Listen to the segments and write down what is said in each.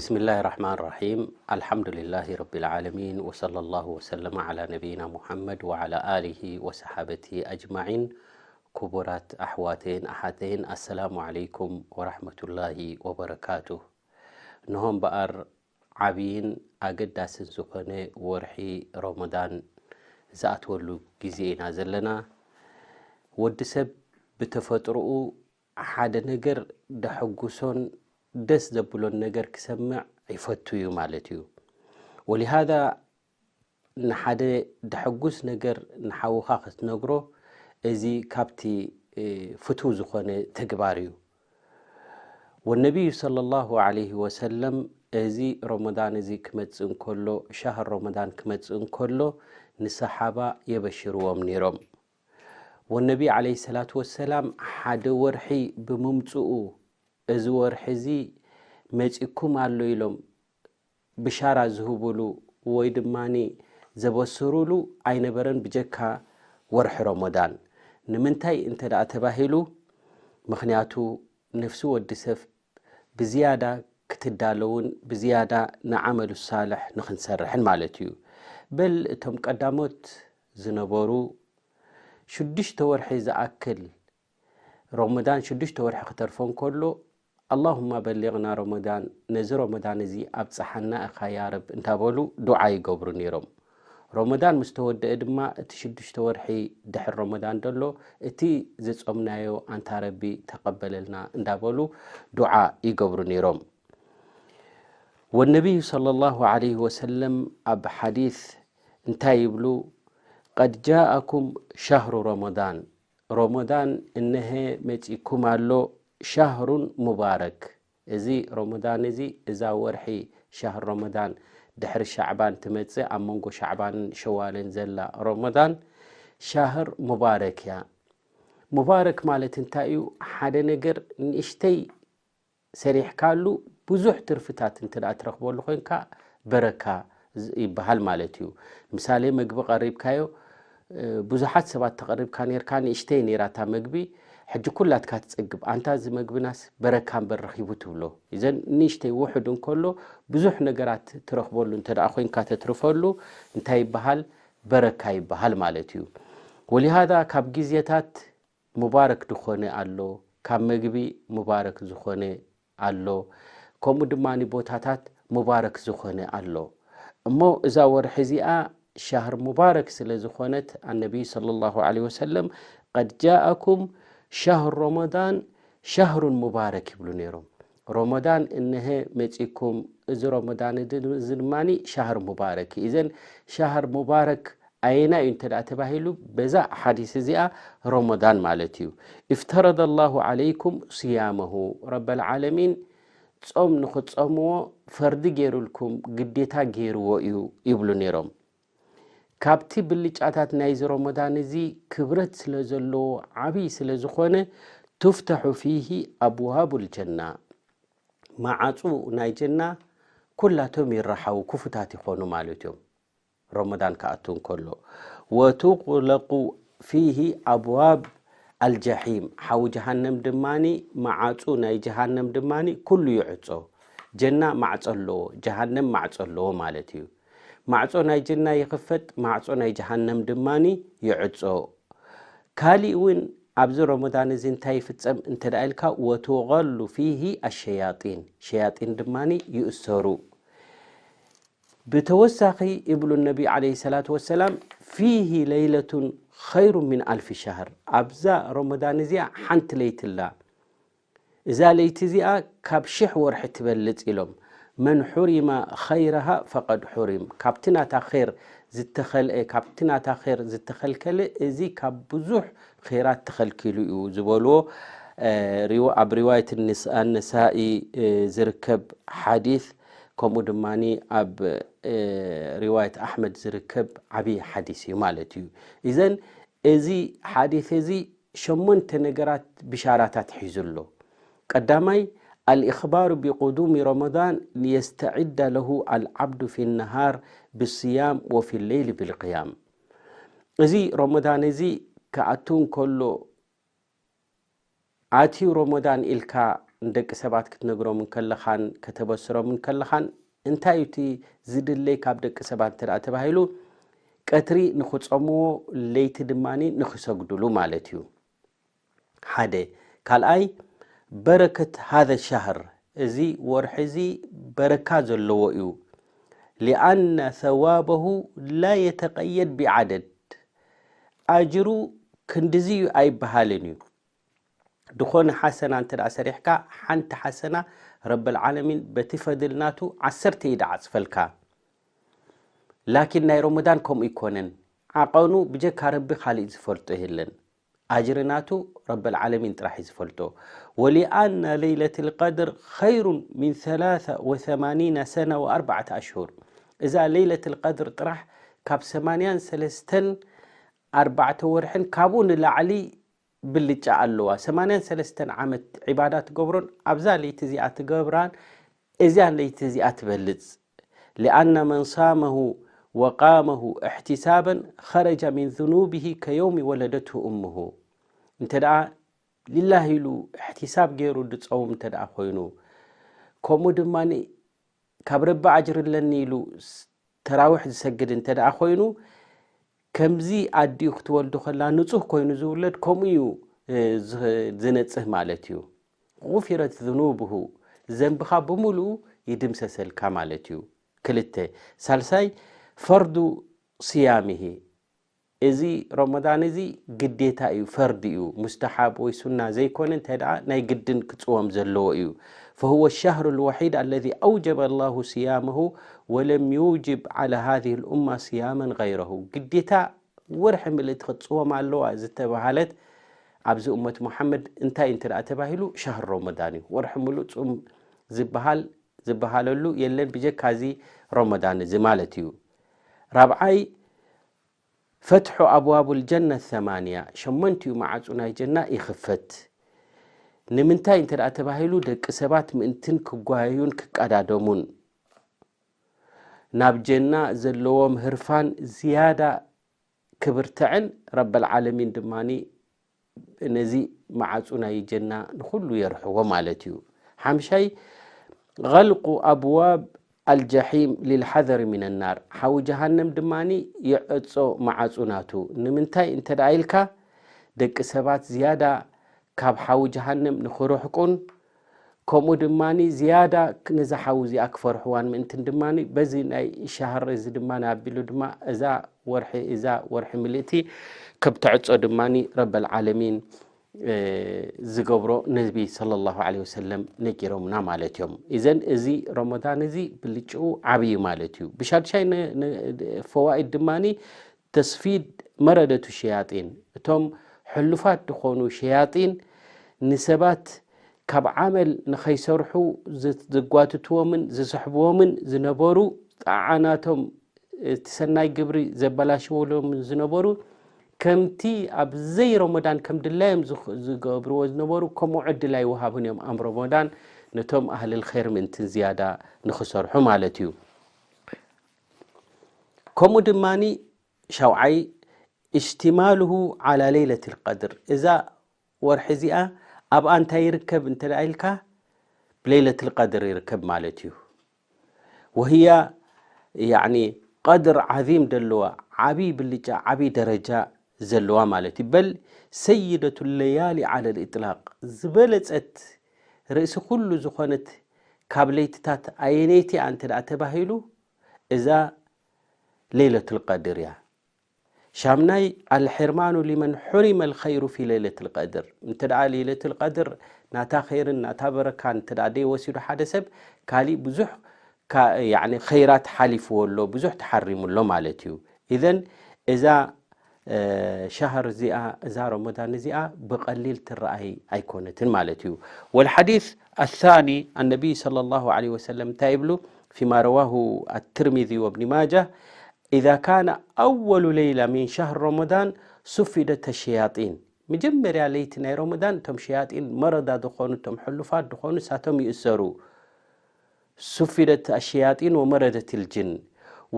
بسم الله الرحمن الرحيم. الحمد لله رب العالمين، وصلى الله وسلم على نبينا محمد وعلى آله وصحابته أجمعين. ክቡራት ኣሕዋተይን ኣሓተይን፣ ኣሰላሙ ዓለይኩም ወራሕመቱላሂ ወበረካቱ። ንሆ እምበኣር ዓብይን ኣገዳስን ዝኾነ ወርሒ ረመዳን ዝኣትወሉ ግዜ ኢና ዘለና። ወዲ ሰብ ብተፈጥሮኡ ሓደ ነገር ደሐጉሶን ደስ ዘብሎን ነገር ክሰምዕ ይፈቱ እዩ ማለት እዩ። ወሊሃዛ ንሓደ ደሐጉስ ነገር ንሓውኻ ክትነግሮ፣ እዚ ካብቲ ፍቱው ዝኾነ ተግባር እዩ። ወነቢዩ ሰለላሁ ዐለይሂ ወሰለም እዚ ረመዳን እዚ ክመጽእ እንከሎ፣ ሻህር ረመዳን ክመጽእ እንከሎ ንሰሓባ የበሽርዎም ነይሮም። ወነቢ ዐለይሂ ሰላቱ ወሰላም ሓደ ወርሒ ብምምጽኡ፣ እዚ ወርሒ እዚ መጺኩም ኣሎ ኢሎም ብሻራ ዝህቡሉ ወይ ድማ ዘበስሩሉ ኣይነበረን ብጀካ ወርሒ ረመዳን። ንምንታይ እንተ ደኣ ተባሂሉ፣ ምኽንያቱ ነፍሲ ወዲ ሰብ ብዝያዳ ክትዳለውን ብዝያዳ ንዓመሉ ሳልሕ ንኽንሰርሕን ማለት እዩ። በል እቶም ቀዳሞት ዝነበሩ ሽዱሽተ ወርሒ ዝኣክል፣ ረመዳን ሽዱሽተ ወርሒ ክተርፎ እንከሎ፣ ኣላሁማ በሊቕና ረመዳን፣ ነዚ ረመዳን እዚ ኣብጽሓና ኢኻ ያ ረብ እንዳበሉ ዱዓ ይገብሩ ነይሮም። ረመዳን ምስ ተወደአ ድማ እቲ ሽዱሽተ ወርሒ ድሕሪ ረመዳን ደሎ እቲ ዝጾምናዮ ኣንታ ረቢ ተቐበለልና እንዳበሉ ዱዓ ይገብሩ ነይሮም። ወነቢዩ ሰለላሁ ዐለይሂ ወሰለም ኣብ ሓዲስ እንታይ ይብሉ? ቀድ ጃአኩም ሻህሩ ረመዳን፣ ረመዳን እነሀ መጺኩም ኣሎ፣ ሻህሩን ሙባረክ። እዚ ረመዳን እዚ፣ እዛ ወርሒ ሻህር ረመዳን ድሕሪ ሻዕባን ትመጽእ፣ ኣብ መንጎ ሻዕባንን ሸዋልን ዘላ ረመዳን ሻህር ሙባረክ እያ። ሙባረክ ማለት እንታይ እዩ? ሓደ ነገር ንእሽተይ ሰሪሕካሉ ብዙሕ ትርፍታት እንተ ደኣ ትረኽበሉ ኮይንካ በረካ ዝ-፣ ይበሃል ማለት እዩ። ምሳሌ መግቢ ቀሪብካዮ፣ እ፣ ብዙሓት ሰባት ተቐሪብካ ነርካ፣ ንእሽተይ ነይራ እታ መግቢ፣ ሕጂ ኩላትካ ትጸግብ፣ ኣንታ እዚ መግብናስ በረካ እምበር ረኺቡ ትብሎ። እዘን ንእሽተይ ውሑድ እንከሎ ብዙሕ ነገራት ትረኽበሉ እንተ ደኣ ኮይንካ ተትርፈሉ እንታይ ይበሃል? በረካ ይበሃል ማለት እዩ። ወሊሃዛ ካብ ግዜታት ሙባረክ ዝኾነ ኣሎ፣ ካብ መግቢ ሙባረክ ዝኾነ ኣሎ፣ ከምኡ ድማ ቦታታት ሙባረክ ዝኾነ ኣሎ። እሞ እዛ ወርሒ እዚኣ ሻህር ሙባረክ ስለ ዝኾነት፣ ኣነቢይ ሰለላሁ ዐለይሂ ወሰለም፣ ቀድ ጃአኩም ሻህሩ ረመዳን ሻህሩን ሙባረክ ይብሉ ነይሮም። ረመዳን እነሀ መጺኩም፣ እዚ ረመዳን እዚ ድማ ሻህር ሙባረክ እዩ። እዘን ሻህር ሙባረክ ኣየናይ እዩ እንተ ደኣ ተባሂሉ፣ በዛ ሓዲስ እዚኣ ረመዳን ማለት እዩ። እፍተረደ ላሁ ዐለይኩም ስያመሁ፣ ረበል ዓለሚን ጾም ንኽትጾምዎ ፈርዲ ገይሩልኩም፣ ግዴታ ገይርዎ እዩ ይብሉ ነይሮም። ካብቲ ብልጫታት ናይዚ ረመዳን እዚ ክብረት ስለ ዘለዎ፣ ዓብዪ ስለ ዝኾነ፣ ቱፍተሑ ፊሂ ኣብዋቡል ጀና፣ መዓጹ ናይ ጀና ኩላቶም ይረሓዉ፣ ክፉታት ይኾኑ ማለት እዮም። ረመዳን ክኣቱ እንከሎ፣ ወቱቕለቁ ፊሂ ኣብዋብ ኣልጀሒም፣ ሓዊ ጀሃነም ድማኒ፣ መዓጹ ናይ ጀሃነም ድማኒ ኩሉ ይዕጾ። ጀና ማዕጾ ኣለዎ፣ ጀሃነም ማዕጾ ኣለዎ ማለት እዩ። ማዕጾ ናይ ጀና ይኽፈት፣ ማዕጾ ናይ ጀሃነም ድማኒ ይዕጾ። ካሊእ እውን ኣብዚ ረመዳን እዚ እንታይ ይፍጸም እንተ ደኣ ኢልካ፣ ወቱቐሉ ፊሂ ኣሸያጢን፣ ሸያጢን ድማኒ ይእሰሩ። ብተወሳኺ ይብሉ ነቢ ዓለይሂ ሰላቱ ወሰላም፣ ፊሂ ለይለቱን ኸይሩ ሚን ኣልፊ ሸህር፣ ኣብዛ ረመዳን እዚኣ ሓንቲ ለይቲ ኣላ፣ እዛ ለይቲ እዚኣ ካብ ሽሕ ወርሒ ትበልጽ ኢሎም። መን ሑሪማ ኸይረሃ ፈቀድ ሑሪም፣ ካብቲ ናታ ኸይር ዝተኸልአ፣ ካብቲ ናታ ኸይር ዝተኸልከለ፣ እዚ ካብ ብዙሕ ኸይራት ተኸልኪሉ እዩ ዝበልዎ፣ እ፣ ሪዋ-፣ ኣብ ሪዋየት ንስ-፣ ኣነሳኢ፣ እ፣ ዝርከብ ሓዲስ፣ ከምኡ ድማኒ ኣብ፣ እ፣ ሪዋየት ኣሕመድ ዝርከብ ዓብዪ ሓዲስ እዩ ማለት እዩ። ኢዘን እዚ ሓዲስ እዚ ሸሞንተ ነገራት ብሻራታት ሒዙ ኣሎ። ቀዳማይ፣ ኣልኢኽባሩ ቢቁዱሚ ረመዳን ሊየስተዒደ ለሁ ኣልዓብዱ ፊ ነሃር ብስያም ወፊ ለይሊ ብልቅያም። እዚ ረመዳን እዚ ክኣቱ እንከሎ፣ ኣትዩ ረመዳን ኢልካ ንደቂ ሰባት ክትነግሮምን ከለኻን ከተበስሮምን ከለኻን እንታይ እዩ እቲ ዝድለይ ካብ ደቂ ሰባት እንተ ደኣ ተባሂሉ፣ ቀትሪ ንኽጾምዎ፣ ለይቲ ድማ ንኽሰግዱሉ ማለት እዩ። ሓደ። ካልኣይ፣ በረከት ሃذا الشهر፣ እዚ ወርሒ እዚ በረካ ዘለዎ እዩ። لأن ثوابه لا يتقيد بعدد، ኣጅሩ ክንድዚ እዩ ኣይበሃልን እዩ። ድኾነ ሓሰና እንተ ደኣ ሰሪሕካ፣ ሓንቲ ሓሰና ረበል ዓለሚን በቲ ፈድል ናቱ ዓሰርተ እዩ ደዓጽፈልካ። ላኪን ናይ ረመዳን ከምኡ ኣይኮነን። ዓቐኑ ብጀካ ረቢ ካልእ ዝፈልጦ የለን። ኣጅሪ ናቱ ረበል ዓለሚን ጥራሕ እዩ ዝፈልጦ። ولأن ليلة القدر خير من ثلاث وثمانين سنة وأربعة أشهر። እዛ ለይለት ልቀድር ጥራሕ ካብ ሰማንያን ሰለስተን ኣርባዕተ ወርሕን ካብኡ ንላዕሊ ብልጫ ኣለዋ። ሰማንያን ሰለስተን ዓመት ዒባዳ ትገብሮን ኣብዛ ለይቲ እዚኣ ትገብራን እዚኣ ለይቲ እዚኣ ትበልጽ። لأن من صامه وقامه احتسابا خرج من ذنوبه كيوم ولدته أمه። እንተ ደኣ ሊላህ ኢሉ እሕቲሳብ ገይሩ ድጸውም እንተ ደኣ ኮይኑ፣ ከምኡ ድማ ካብ ረቢ ኣጅሪ ኣለኒ ኢሉ ስ-፣ ተራዊሕ ዝሰግድ እንተ ደኣ ኮይኑ፣ ከምዚ ኣዲኡ ክትወልዱ ከላ ንጹህ ኮይኑ ዝውለድ ከምኡ እዩ፣ እ፣ ዝ-፣ ዝነጽህ ማለት እዩ። غفرت ذنوبه፣ ዘንብኻ ብምሉኡ ይድምሰሰልካ ማለት እዩ። ክልተ። ሳልሳይ፣ ፈርዱ صيامه፣ እዚ ረመዳን እዚ ግዴታ እዩ፣ ፈርድ እዩ፣ ሙስተሓብ ወይ ሱና ዘይኮነ፣ እንታይ ደኣ ናይ ግድን ክጽወም ዘለዎ እዩ። فهو الشهر الوحيد الذي أوجب الله صيامه ولم يوجب على هذه الأمة صياما غيره። ግዴታ ወርሒ ምልእቲ ክትጽወም ኣለዋ ዝተባሃለት ኣብዚ እመት ሙሓመድ እንታይ እንተ ደኣ ተባሂሉ፣ ሻህር ረመዳን እዩ። ወርሒ ምሉእ ጹም ዝበሃል፣ ዝበሃለሉ የለን ብጀካ እዚ ረመዳን እዚ ማለት እዩ። ራብዓይ፣ ፈትሑ ኣብዋቡል ጀነት ሰማንያ፣ ሸሞንቲኡ መዓጹ ናይ ጀና ይኽፈት። ንምንታይ እንተ ደኣ ተባሂሉ፣ ደቂ ሰባት ምእንትን ክጓየዩን ክቀዳደሙን፣ ናብ ጀና ዘለዎም ህርፋን ዝያዳ ክብርትዕን፣ ረበል ዓለሚን ድማኒ ነዚ መዓጹ ናይ ጀና ንኹሉ የርሕዎ ማለት እዩ። ሓምሻይ፣ ገልቁ ኣብዋብ ኣልጀሒም ሊልሓዘሪ ሚን ናር፣ ሓዊ ጀሃነም ድማኒ ይዕጾ መዓጹ ናቱ። ንምንታይ እንተ ደኣ ኢልካ፣ ደቂ ሰባት ዝያዳ ካብ ሓዊ ጀሃነም ንኽርሕቁን፣ ከምኡ ድማኒ ዝያዳ ነዛ ሓዊ እዚኣ ክፈርሕዋን ምእንትን ድማኒ በዚ ናይ ሻህር እዚ ድማ ኣቢሉ ድማ እዛ ወርሒ፣ እዛ ወርሒ ምልእቲ ከም ተዕጾ ድማኒ ረበል ዓለሚን፣ እ፣ ዝገብሮ ነቢ ሰለላሁ ዐለይሂ ወሰለም ነጊሮምና ማለት እዮም። ኢዘን እዚ ረመዳን እዚ ብልጭኡ ዓብዪ ማለት እዩ። ብሻድሻይ ነ-፣ ነ-፣ ፈዋኢድ ድማኒ ተስፊድ መረደቱ ሸያጢን፣ እቶም ሕሉፋት ዝኾኑ ሸያጢን ንሰባት ካብ ዓመል ንኸይሰርሑ ዝ-፣ ዘጓትትዎምን ዝስሕብዎምን ዝነበሩ፣ ጣዓናቶም እቲ ሰናይ ግብሪ ዘበላሽወሎም ዝነበሩ፣ ከምቲ ኣብ ዘይ ረመዳን ከም ድላዮም ዝኽ-፣ ዝገብርዎ ዝነበሩ፣ ከምኡ ዕድል ኣይወሃቡን እዮም ኣብ ረመዳን ነቶም ኣህልል ኸይር ምእንትን ዝያዳ ንኽሰርሑ ማለት እዩ። ከምኡ ድማኒ ሻውዓይ፣ እሽትማሉሁ ዓላ ለይለት ልቀድር፣ እዛ ወርሒ እዚኣ ኣብኣ እንታይ ይርከብ እንተ ደኣ ኢልካ፣ ብለይለት ልቀድር ይርከብ ማለት እዩ። ወህያ፣ ያዕኒ፣ ቀድር ዓዚም ደለዋ፣ ዓብዪ ብልጫ፣ ዓብዪ ደረጃ ዘለዋ ማለት እዩ። በል ሰይደቱ ለያሊ ዓለ ልኢጥላቅ፣ ዝበለጸት፣ ርእሲ ኩሉ ዝኾነት ካብ ለይትታት ኣየነይቲ እያ እንተ ደኣ ተባሂሉ፣ እዛ ለይለቱል ቀድር እያ። ሻምናይ፣ ኣልሕርማኑ ሊመን ሑሪመ ልኸይሩ ፊ ለይለቱል ቀድር። እንተ ደኣ ለይለቱል ቀድር ናታ ኸይርን ናታ በረካን እንተ ደኣ ደይወሲዱ ሓደ ሰብ፣ ካሊእ ብዙሕ ካ-፣ ያዕኒ ኸይራት ሓሊፍዎ ኣሎ፣ ብዙሕ ተሓሪሙ ኣሎ ማለት እዩ። ኢዘን እዛ፣ እ፣ ሻህር እዚኣ፣ እዛ ረመዳን እዚኣ ብቐሊል ትረኣይ ኣይኮነትን ማለት እዩ። ወልሓዲስ ኣሳኒ፣ ኣነቢይ ሰለላሁ ዐለይሂ ወሰለም እንታይ ይብሉ? ፊማ ረዋሁ ኣትርሚዚ ወብኒ ማጃ፣ ኢዛ ካነ ኣወሉ ለይላ ሚን ሻህር ረመዳን ሱፊደት ሸያጢን። መጀመርያ ለይቲ ናይ ረመዳን እቶም ሸያጢን መረዳ ዝኾኑ፣ እቶም ሕሉፋት ዝኾኑ፣ ንሳቶም ይእሰሩ። ሱፊደት ኣሸያጢን ወመረደት ልጅን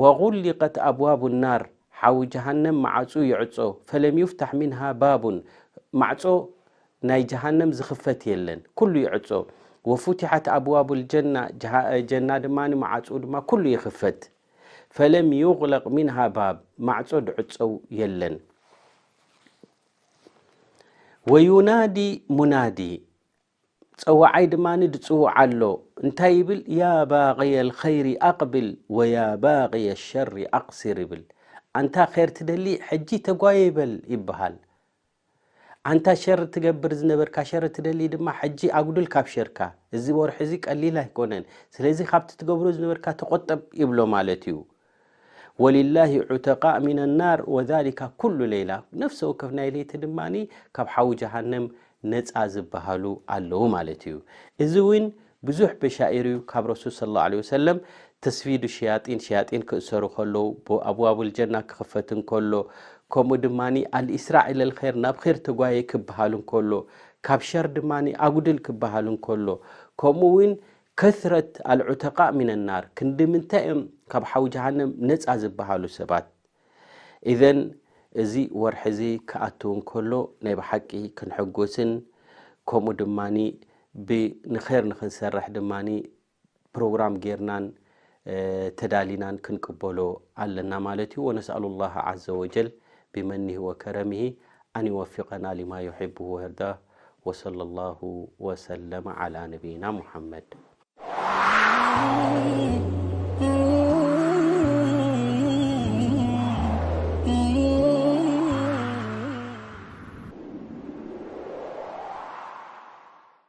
ወጉሊቀት ኣብዋቡ ናር፣ ሓዊ ጀሃነም ማዕጹ ይዕጾ፣ ፈለም ዩፍታሕ ሚንሃ ባቡን፣ ማዕጾ ናይ ጀሃነም ዝኽፈት የለን፣ ኩሉ ይዕጾ። وفتحت أبواب الجنة، ጀሃ-፣ ጀና ድማ ማዕፅኡ ድማ ኩሉ ይኽፈት። فلم يغلق منها باب، ማዕፆ ድዕፀው የለን። وينادي منادي، ፀዋዓይ ድማ ድፅውዕ ኣሎ። እንታይ ይብል? يا باغي الخير أقبل ويا باغي الشر أقصر ይብል። ኣንታ ኸይር ትደሊ ሕጂ ተጓየ ይበል ይበሃል። ኣንታ ሸር ትገብር ዝነበርካ፣ ሸር ትደሊ ድማ ሕጂ ኣጉድል ካብ ሸርካ። እዚ ወርሒ እዚ ቀሊል ኣይኮነን። ስለዚ ካብቲ ትገብሮ ዝነበርካ ተቆጠብ ይብሎ ማለት እዩ። ولله عتقاء من النار وذلك كل ليلة، ነፍሰ ወከፍ ናይ ለይቲ ድማ ካብ ሓዊ ጀሃነም ነፃ ዝበሃሉ ኣለዉ ማለት እዩ። እዚ እውን ብዙሕ በሻኢር እዩ ካብ ረሱል صلى الله عليه وسلم። ተስፊዱ ሸያጢን፣ ሸያጢን ክእሰሩ ከለዉ፣ ብ-፣ ኣብዋቡል ጀና ክኽፈት እንከሎ፣ ከምኡ ድማ الإسراع إلى الخير، ናብ ኸይር ተጓየ ክበሃል እንከሎ፣ ካብ ሸር ድማ ኣጉድል ክበሃል እንከሎ፣ ከምኡ እውን كثرة العتقاء من النار، ክንዲ ምንታይ እዮም ካብ ሓዊ ጀሃነም ነፃ ዝበሃሉ ሰባት? ኢዘን እዚ ወርሒ እዚ ክኣቱ እንከሎ ናይ ብሓቂ ክንሕጎስን ከምኡ ድማ ብ-፣ ንኸይር ንኽንሰርሕ ድማ ፕሮግራም ጌርናን፣ እ፣ ተዳሊናን ክንቅበሎ ኣለና ማለት እዩ። ونسأل الله عز وجل بمنه وكرمه أن يوفقنا لما يحبه ويرضاه. وصلى الله وسلم على نبينا محمد.